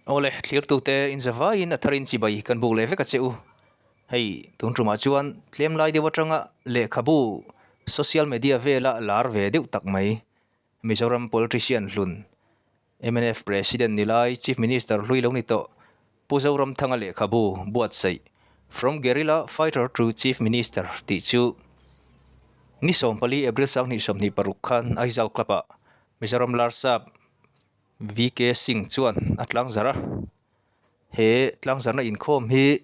Awle, thlirtute inzavaiin a tharin chibai kan buk leh vek a che u. Hei, tun tumah chuan tlem lai deuh atanga lehkhabu social media vela lar ve deuh tak mai Mizoram politician hlun mnf President ni lai Chief Minister hlui lo ni tawh Pu Zoramthanga lehkhabu buatsaih From Guerrilla Fighter to Chief Minister tih chu ni 14 April 2026 khan Aizawl Club-ah Mizoram Larsap VK Singh chuan a tlangzarh a. He tlangzarhna inkhawm hi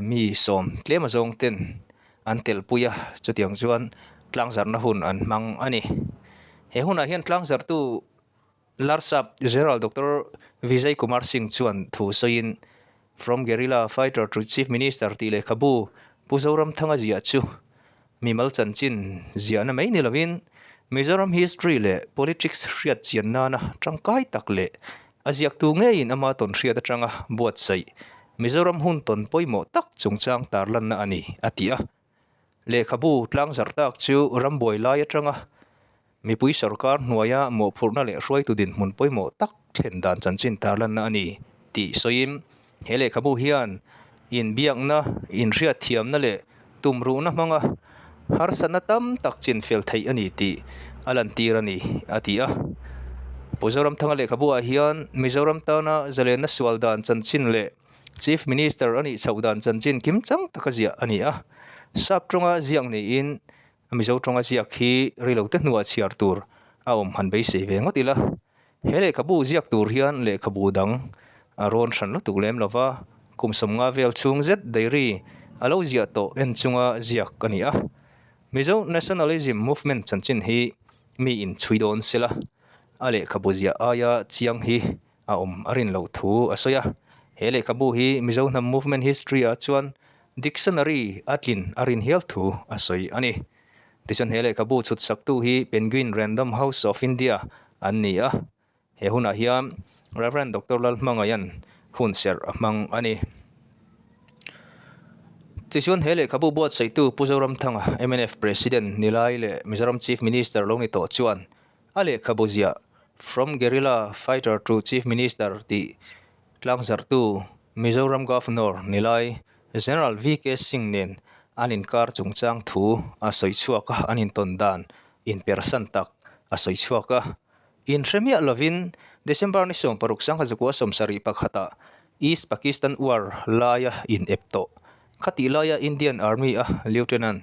mi sawm tlem a zawng ten an telpui a, chutiang chuan tlangzarhna hun an hmang a ni. He hunah hian tlangzarhtu Larsap General Doctor Vijay Kumar Singh chuan thu sawiin From Guerrilla Fighter to Chief Minister tih lehkhabu Pu Zoramthanga ziah chu Mimal chanchin ziahna mai ni lovin Mizoram history leh politics hriat chian nana tangkai tak leh a ziaktu ngeiin ama tawn hriat atanga buatsaih Mizoram hun tawn pawimawh tak chungchang tarlanna a ni, a ti a. Lehkhabu tlangzarh tak chu rambuai lai atanga Mipui sorkar hnuaia mawhphurhna leh hruaitu dinhmun pawimawh tak thlen dan chanchin tarlanna a ni tih sawiin he lehkhabu hian inbiakna, inhriatthiamna leh tumruhna hmanga harsatna tam tak chinfel theih a ni tih a lantir a ni, a ti a. Pu Zoramthanga lehkhabu ah hian Mizoram tana zalenna sual dan chanchin leh Chief Minister a nih chhoh dan chanchin kimchang taka ziah a ni a. Sap tawnga ziak niin A Mizo tawnga ziak hi reilote hnuah chhiar tur a awm han beisei ve ngawt ila. He lehkhabu ziak tur hian lehkhabu dang a rawn hran lutuk lem lo va, kum sawmnga vel chhung zet diary a lo ziah tawh en chunga ziak a ni a. Mizo Nationalism Movement chanchin hi mi in chhui dawn sela, a lehkhabu ziah aia chiang hi a awm a rin loh thu a sawi a. He lehkhabu hi Mizo hnam movement history ah chuan dictionary a tlin a rin hial thu a sawi a ni. Tichuan he lehkhabu chhut saktu hi Penguin Random House of India an ni a. He hunah hian Rev. Doctor Lalhmangaian hun serh a hmang a ni. Tichuan he lehkhabu buatsaihtu Pu Zoramthanga, mnf President ni lai leh Mizoram Chief Minister lo ni tawh chuan A lehkhabu ziah From Guerrilla Fighter to Chief Minister tih tlangzarhtu Mizoram Governor Nilai General VK Singh nen an inkar chungchang thu a sawi chhuak a, an intawn dan inpersan tak a sawi chhuak a. Inhre miah lovin December ni 16 1971 ah East Pakistan War laia inep tawh khatih laia Indian Army a Lieutenant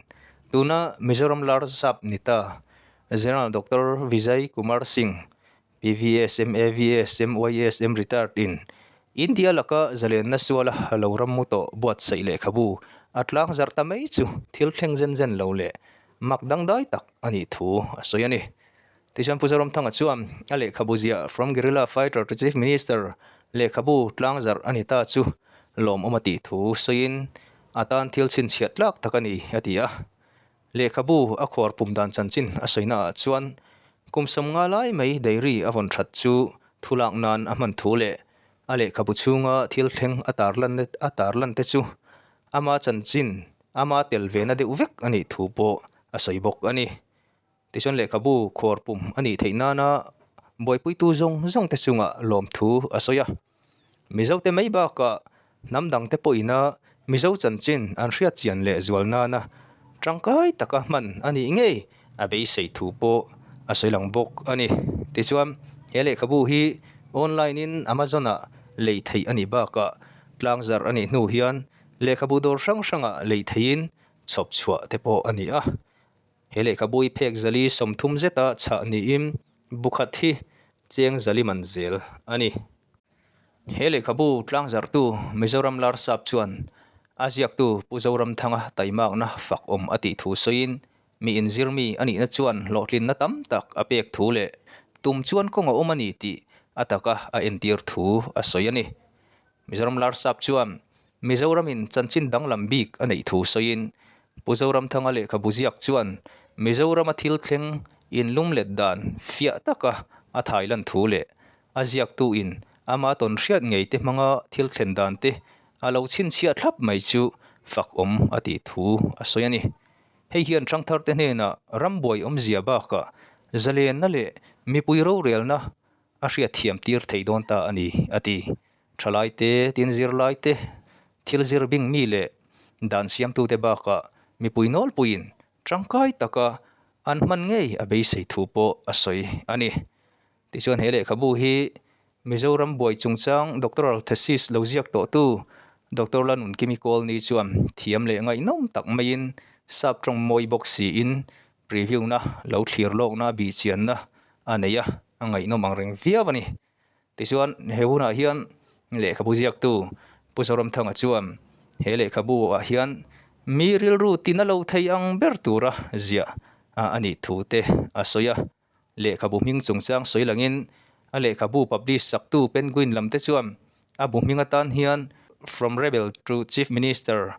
tuna Mizoram Larsap ni ta General Doctor Vijay Kumar Singh, PVS, MAVS, MYS, M Retired in India laka zalenna suala lo ram mu tawh buatsaih lehkhabu a tlang zarh ta mai chu thil thleng zen zen lo leh mak dangdai tak a nih thu a sawi a ni. Tichuan Pu Zoramthanga chuan a lehkhabu ziah From Guerrilla Fighter to Chief Minister lehkhabu tlang zarh a ni ta chu lawmawm a tih thu sawiin a tan thil chhinchhiah tlak tak a ni a ti a. Lehkhabu a khuar pum dan chanchin a sawina ah chuan kum sawmnga lai mai diary a vawn that chu thulak nan a hman thu leh a lehkhabu chhunga thil thleng a tarlan a tarlan te chu ama chanchin ama tel ve na deuh vek a nih thu pawh a sawi bawk a ni. Tichuan lehkhabu khuar pum a nih theih nana buaipuitu zawng zawng te chungah lawmthu a sawi a. Mizote mai bakah hnam dangte pawhina Mizo chanchin an hriat chian leh zual nana tangkai taka hman a nih ngei a beisei thu pawh a sawi lang bawk a ni. Tichuan, he lehkhabu hi online in Amazon ah lei theih a nih bakah tlangzarh a nih hnu hian lehkhabu dawr hrang hrangah lei theihin chhawp chhuah te pawh a ni a. He lehkhabu hi phek zali 30 zeta chhah niin bukhat hi cheng zali man zel a ni. He lehkhabu tlangzarhtu Mizoram Larsap chuan a ziaktu Pu Zoramthanga taimakna fak awm a tih thu sawiin mi inzirmi a nihna chuan hlawhtlinna tam tak a pek thu leh tum chuan kawng a awm a ni tih a taka a entir thu a sawi a ni. Mizoram Larsap chuan Mizoramin chanchin danglam bik a neih thu sawiin Pu Zoramthanga lehkhabu ziak chuan Mizorama thil thleng inlum let dan fiah taka a thai lan thu leh a ziaktuin ama tawn hriat ngei te hmanga thil thlen dan te a lo chhinchhiah thlap mai chu fak awm a tih thu a sawi a ni. Hei hian ṭhangthar te hnenah rambuai awmzia bakah zalenna leh mipui rorelna. a hriatthiam tir thei dawn ta a ni, a ti. Thalaite, tin zirlaite, thil zir bing mi leh dan siamtute bakah mipui nawlpuiin tangkai taka an hman ngei a beisei thu pawh a sawi a ni. Tichuan he lehkhabu hi Mizoram buai chungchang doctoral thesis lo ziak tawhtu Doctor Lanunkimi Kawlni chuan thiam leh ngaihnawm tak maiin sap tawng mawi bawk siin preview na lo thlir lawkna bihchianna a nei a, a ngaihnawm ang reng viau a ni. Tichuan he hunah hian lehkhabu ziaktu Pu Zoramthanga chuan he lehkhabu ah hian mi rilru tina lo thei ang ber tura ziah a nih thu te a sawi a. Lehkhabu hming chungchang sawi langin a lehkhabu publish saktu Penguin lam te chuan a bu hming atan hian From Rebel to Chief Minister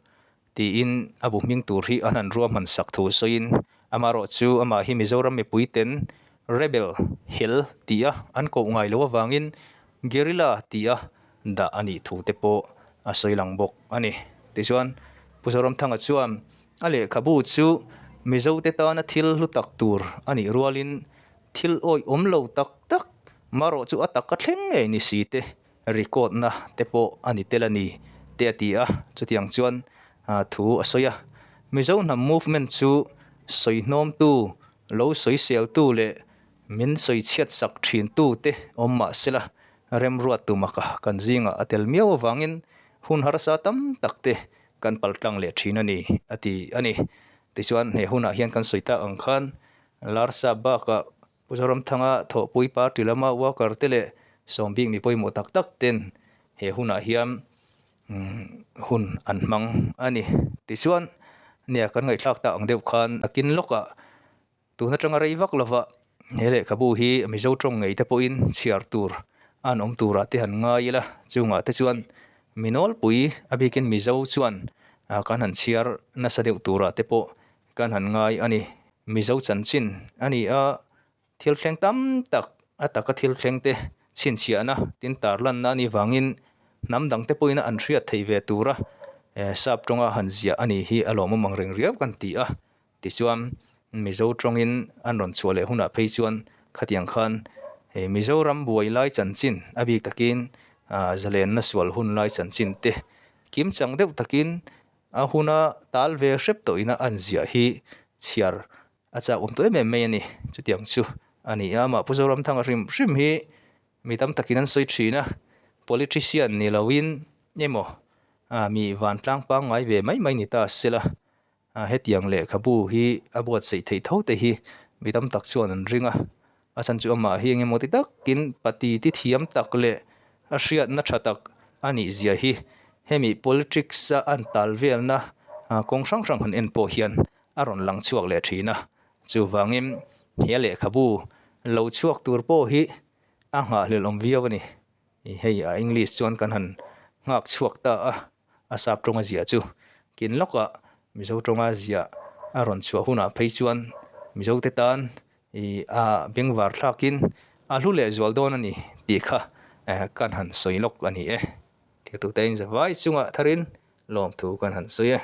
tiin a bu hming tur hi an han ruahman sak thu sawiin amaherawh chu amah hi Mizoram mipui ten Rebel, Hel tia an koh ngai loh avangin Guerrilla tia dah a nih thu te pawh a sawi lang bawk a ni. Tichuan Pu Zoramthanga chuan A lehkhabu chu Mizote tana thil hlu tak tur a nih rualin thil awihawm lo tak tak marawh chu a taka thleng ngei ni si te record na te pawh a ni tel a ni te a ti a, chutiang chuan thu a sawi a. Mizo hnam movement chu sawihnawmtu, lo sawiseltu leh min sawichhiat sak thintu te awm mah sela remruat tumaka kan zingah a tel miau avangin hun harsa tam tak te kan pal tlang leh thin a ni a ti a ni. Tichuan he hunah hian kan sawi tak ang khan Larsa bakah Pu Zoramthanga thawhpui party lama worker te leh sawmbik mi pawimawh tak tak ten he hunah hian hun an hmang a ni. Tichuan nia kan ngaihthlak tak ang deuh khan a kin lawkah Tun atanga rei vak lova he lehkhabu hi Mizo tawng ngei te pawhin chhiar tur an awm turah te han ngai ila, chungah te chuan mi nawlpui a bikin Mizo chuan kan han chhiar nasa deuh turah te pawh kan han ngai a ni. Mizo chanchin a ni a, thil thleng tam tak a taka thil thleng te chhinchhiahna tin tarlanna a nih vangin hnam dang te pawhin an hriat theih ve tura sap tawnga han ziah a nih hi a lawmawm ang reng riau kan ti a. Tichuan, Mizo tawngin an rawn chhuah leh hunah phei chuan khatiang khan hei Mizoram buai lai chanchin a bik takin zalenna sual hun lai chanchin te kim chang deuh takin a huna tal ve hrep tawh ina an ziah hi chhiar a chak awm tawh em em mai a ni. Chutiang chu a ni a, amah Pu Zoramthanga hrim hrim hi mi tam takin an sawi thin a, politician ni loin emaw mi vantlang pangngai ve mai mai ni ta sela. Hetiang lehkhabu hi a buatsaih theih tho te hi mi tam tak chuan an ring a, a chhan chu amah hi engemaw ti takin pati ti thiam tak leh a hriatna tha tak a nih zia hi hemi politics a an tal velna kawng hrang hrang han en pawh hian a rawn lang chhuak leh thin a, chuvangin he lehkhabu lo chhuak tur pawh hi a nghahhlelh awm viau a ni, hei a english chuan kan han nghak chhuak ta a. A sap tawnga ziah chu kin lawkah Mizo tawnga ziah a rawn chhuah hunah phei chuan Mizote tan ih a bengvar thlakin a hlu leh zual dawn a ni tih kha kan han sawi lawk a ni e. Thirtute in zavai chungah tharin lawmthu kan han sawi e.